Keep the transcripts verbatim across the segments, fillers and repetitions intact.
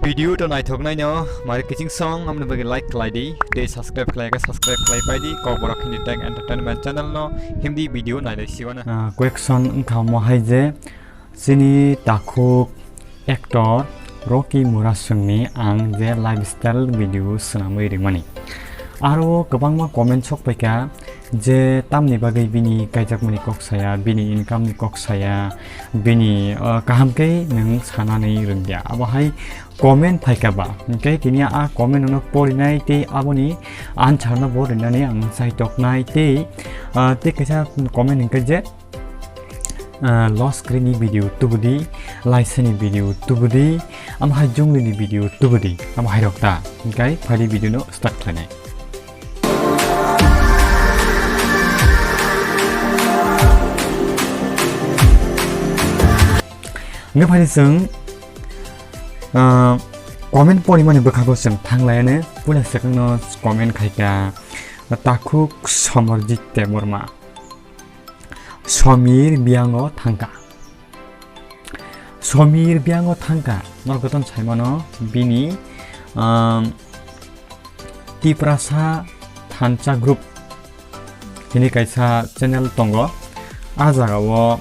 Video to naithoknaino mari kiching song amni bagwi like khlai di, tei subscribe khlai kha subscribe khlai pai di, Kokborok Hindi Tech Entertainment channel no Hindi video nailai siwana. Ah, question wngkha omo hai je, chini takhuk actor Rocky Muraswngni ang je lifestyle video swnamwi rimani. Aro kwbangma comment sok paikha je tamni bagwi bini kaijakmani kok saya, bini income ni kok saya, bini, ah, kaham khe nwng sanani rwngya. Abo hai comment phaikha ba, hwnkhe tini a comment no porinai tei aboni answer no bo rinani ang chaitoknai tei, ah, tei kaisa comment hwnkhe je, ah, Loss Kwrwi ni video tubudi, Laisa ni video tubudi, amo hai Jungli ni video tubudi, amo hai rok ta. Hwnkhe phaidi video no start khlainai. Hwnkhe phaidi chwng, ah, comment porimani bwkhago chwng thanglaiane puila swkangno comment khaikha takhuk Somarjit Debbarma. Somir biyango thangkha. Somir biyango thangkha. Norok jotono saimano bini, um, Tiprasa Thansa Group hini kaisa channel tongo. A jagao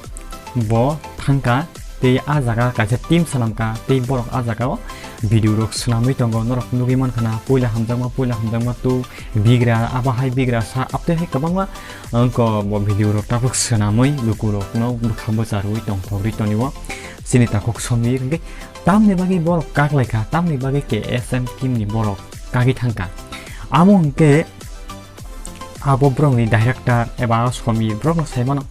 bo thangkha tei a jaga kaisa team sanamkha tei borok a jagao video rok swnamwi tongo. Norok nugwi mankha na puila hamjakma, puila hamjakma tu bigra, abo hai bigra sa, abtwi hai kwbangma wngkha bo video rok tabuk swnamwi lukurokno bwkha bwcharwi tongthogwi tonio. Chini takhuk Somir hwnkhe tamni bagwi borok kaklaikha, tamni bagwi K S M team ni borok kagwi thangkha. Amo hwnkhe abo borokni director eba Somir borokno saimano.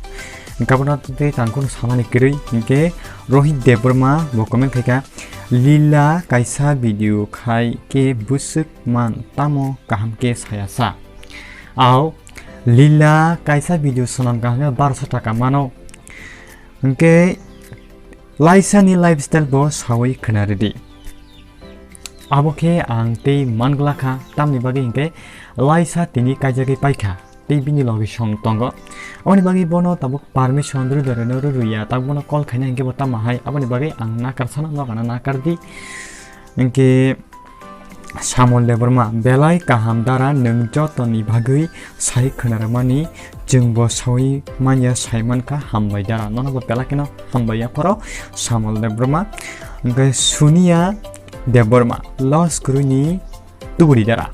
Hwnkhe abono tei tangkhorno samani kwrwi hwnkhe Rohit Debbarma bo comment khaikha, "Lila kaisa video khai khe bwswk man tamo kaham khe saya sa." Au, Lila kaisa video swnam kaham khe barosho taka mano. Hwnkhe Laisa ni lifestyle bo sawi khwna rwdi. Abo khe ang tei manglakha, tamni bagwi hwnkhe Laisa tini kaijagwi paikha tei bini logi song tongo. Aboni bagwi bono tabuk permission rwdoreno rwrwya, tabuk bono call khaina hwnkhe bo tamo hai, aboni bagwi ang nakar sana, nokana nakar di. Hwnkhe Samol Debbarma, belai kaham dara, nwng jotoni bagwi sai khwnarwmani, chwngbo sawi manya, sai mankha, hambai dara. Nono bo belai kheno hambai yaphoro Samol Debbarma. Hwnkhe Sonia Debbarma, Loss Kwrwini tubudi dara.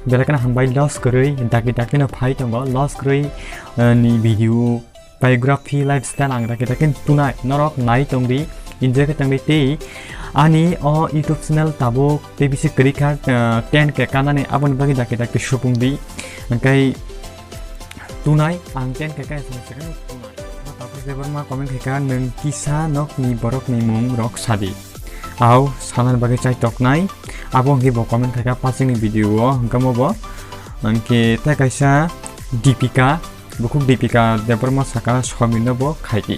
Belai kheno hambai, Loss Kwrwi, dakti dakti no phai tongo, Loss Kwrwi, eh, ni video biography, lifestyle ang dakti dakti tunai norok nai tongdi, enjoy khe tongdi tei ani o YouTube channel tabuk tei bisi kwrwi kha, ah, ten K kanani, aboni bagwi dakti dakti supung di. Hwnkhe tunai ang ten K kaya sani second tunai. Tapos Debbarma comment khaikha, "Nwng kisa nokni borokni mung rok sadi." Au sanani bagwi chai toknai. Abo hwnkhe bo comment khaikha pachingni video o, hwnkhe mo bo. Hwnkhe tei kaisa Deepika, bukhuk Deepika Debbarma saka Somirno bo khaidi.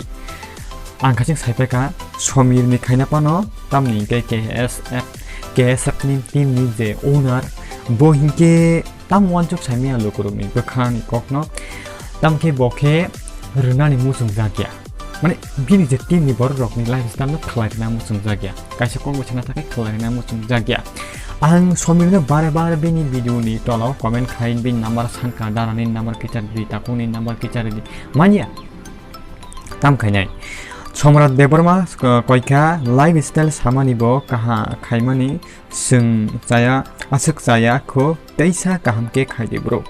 Ang khaching saipaikha Somirni khaina phano, tamni hwnkhe K S F, K S F ni team ni je owner, bo hinkhe tam uansuk saimaya lukurokni bwkhani kokno, tamkhe bo khe rwnani muchung jakya. Mane, bini je team ni borok rokni lifestyle no khlai rwna muchung jakya. Kaisa kok bai sana thangkhe khlai rwna muchung jakya. Ang Somirno bare bare bini video ni tola o comment khai, bini number sankha, darani number kichar di, takhukni number kichar di. Manya. Tam khainai. Somrat Debbarma, uh, koikha, lifestyle samani bo kaha khaimani, chwng chaya, aswk chaya kho, teisa kaham khe khaidi bro.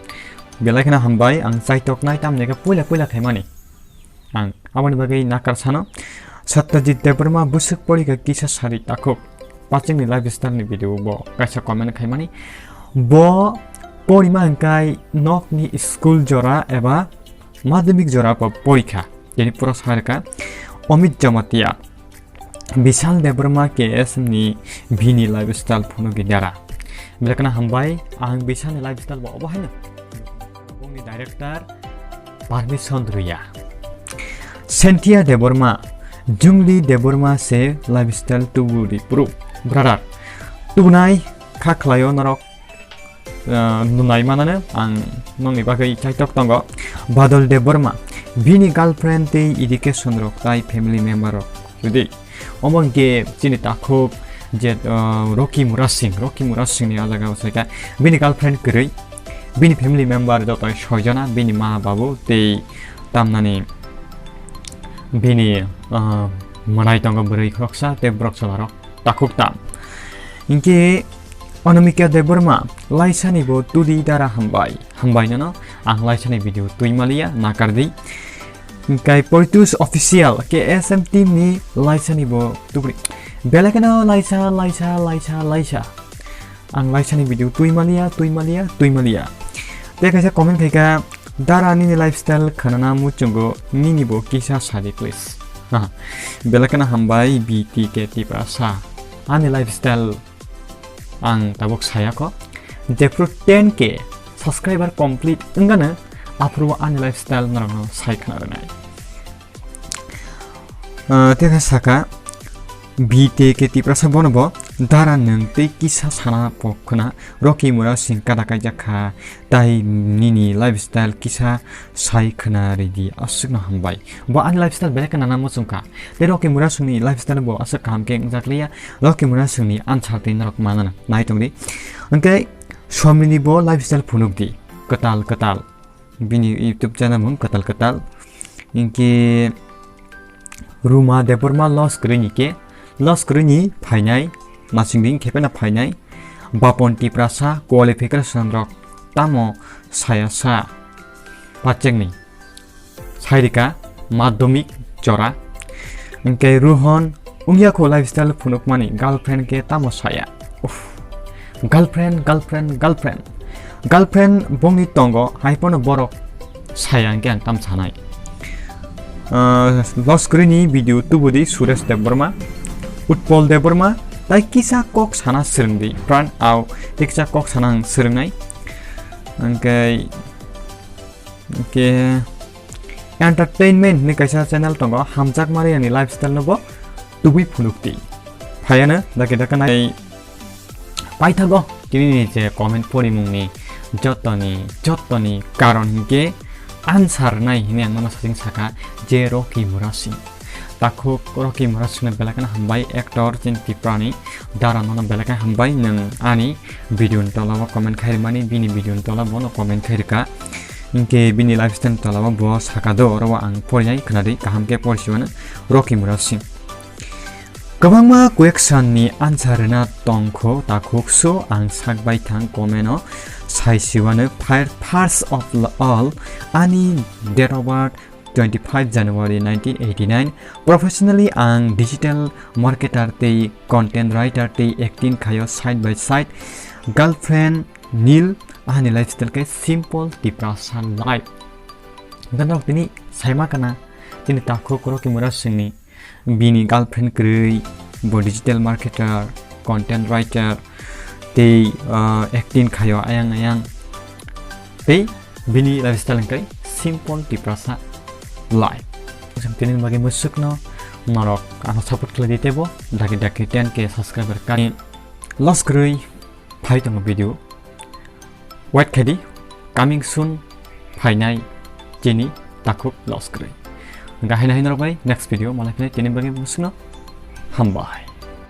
Belai kheno hambai, ang chaitoknai, tamni khe puila puila khaimani. Ang aboni bagwi nakar sano. Satyajit Debbarma bwswk porikha kisa sari takhuk. Pachingni lifestyle ni video bo kaisa comment khaimani. Bo porima hwnkhe nokni school jora eba madhyamik jora bo porikha. Tini pura sarikha. Amit Jamatia. Bishal Debbarma K S ni bini lifestyle phunugwi dara. Belai kheno hambai, ang Bishal ni lifestyle bo obo haino. Bongni director permission rwya. Sentia Debbarma, Jungli Debbarma se lifestyle tubu di pro brother. Tubunai kha khlaio norok, ah, nunai manano ang nokni bagwi chaitok tongo. Badal Debbarma, bini girlfriend tei education rok tai family member rok. Jodi omo hwnkhe chini takhuk Je, uh, Rocky Murasing, Rocky Murasing ni ah jaga o sai kha bini girlfriend kwrwi, bini family member joto soi jona, bini ma babu tei tamnani bini, uh, mwnai tongo bwrwi khoroksa tei borok chwla rok takhuk tam. Hinkhe Anamika Debbarma, laisani bo tudi dara hambai. Hambai nono, ang laisani video twi maliya, nakardi. Hinkhe Poitus Official, K S M team ni laisani bo tubri. Belekeno laisa, laisa, laisa, laisa. Ang laisani video twi maliya, twi maliya, twi maliya. Tei kaisa comment khaikha, "Dara nini lifestyle khwnana muchungo, nini bo kisa sadi please." Aha. Belekeno hambai B T K Tiprasa. Ani lifestyle ang tabuk saya kho. Jephru ten K subscriber complete wngano, aphuru ani lifestyle norokno sai khna rwnai. Ah, tei khe saka, B T K Tiprasa bono bo, "Dara nwng tei kisa sana pok khna, Rocky Murasing kada kaijak kha, tai nini lifestyle kisa sai khna ridi, aswkno hambai." Bo ani lifestyle belai khna nana muchung kha. Tei Rocky Murasing ni lifestyle bo aswk kaham khe wngjak liya, Rocky Murasing ni answer tei norok manana nai tongdi. Hinkhe Somni ni bo lifestyle phunukdi, kwtal kwtal. Bini YouTube channel mung kwtal kwtal. Hinkhe Ruma Debbarma loss kwrwi ni khe, loss kwrwi ni phainai, masing ding khe phano phainai. Bapon Tiprasa qualification rok tamo saya sa pachekni. Sairika madhyamik jora. Hinkhe Rohon wngya kho lifestyle phunukmani, girlfriend khe tamo saya. Uff. Girlfriend, girlfriend, girlfriend. Girlfriend bongni tongo, hai phano borok saya hinkhe ang tam sanai. Ah, loss kwrwi ni video tubudi Suresh Debbarma, Utpol Debbarma, tai kisa kok sana swrwngdi, pran au, tei kisa kok sana ang swrwngnai. Hinkhe, hinkhe entertainment ni kaisa channel tongo, Hamjakma Riyani lifestyle no bo tubui phunukdi. Phayano, daki daka nai. Paithago, tini ni je comment porimung ni jotoni, jotoni karon hinkhe answer nai hini ang nono saching saka je Rocky Murasing. Takhuk Rocky Murasing no belai kheno hambai actor chini Tripura ni dara nono belai kheno hambai nwng ani video ni tola o comment khairmani, bini video ni tola bono comment khairika. Hinkhe bini lifestyle ni tola o bo saka do, oro o ang porinai khwnadi, kaham khe porisiwano Rocky Murasing. Kwbangma question ni answer rwna tongkho takhuk, so ang sak bai thang comment o sai siwano. Fir-, first of all, ani date of birth twenty-five January nineteen eighty-nine. Professionally ang digital marketer tei content writer tei acting khayo side by side. Girlfriend nil, ani lifestyle khe simple Tiprasa life. Ganok tini saima kana tini takhuk Rocky Murasing ni bini girlfriend kwrwi, bo digital marketer, content writer, tei, ah, acting khayo ayang ayang. Tei bini lifestyle hwnkhe simple Tiprasa life. Tini bagwi musukno norok ano support khlai di teibo daki daki ten K subscriber kani loss kwrwi phai tongo video. Wait khaidi, coming soon phainai chini takhuk loss kwrwi. Hwnkhe haino haino rok bai next video malai phinai tini bagwi musukno hambai.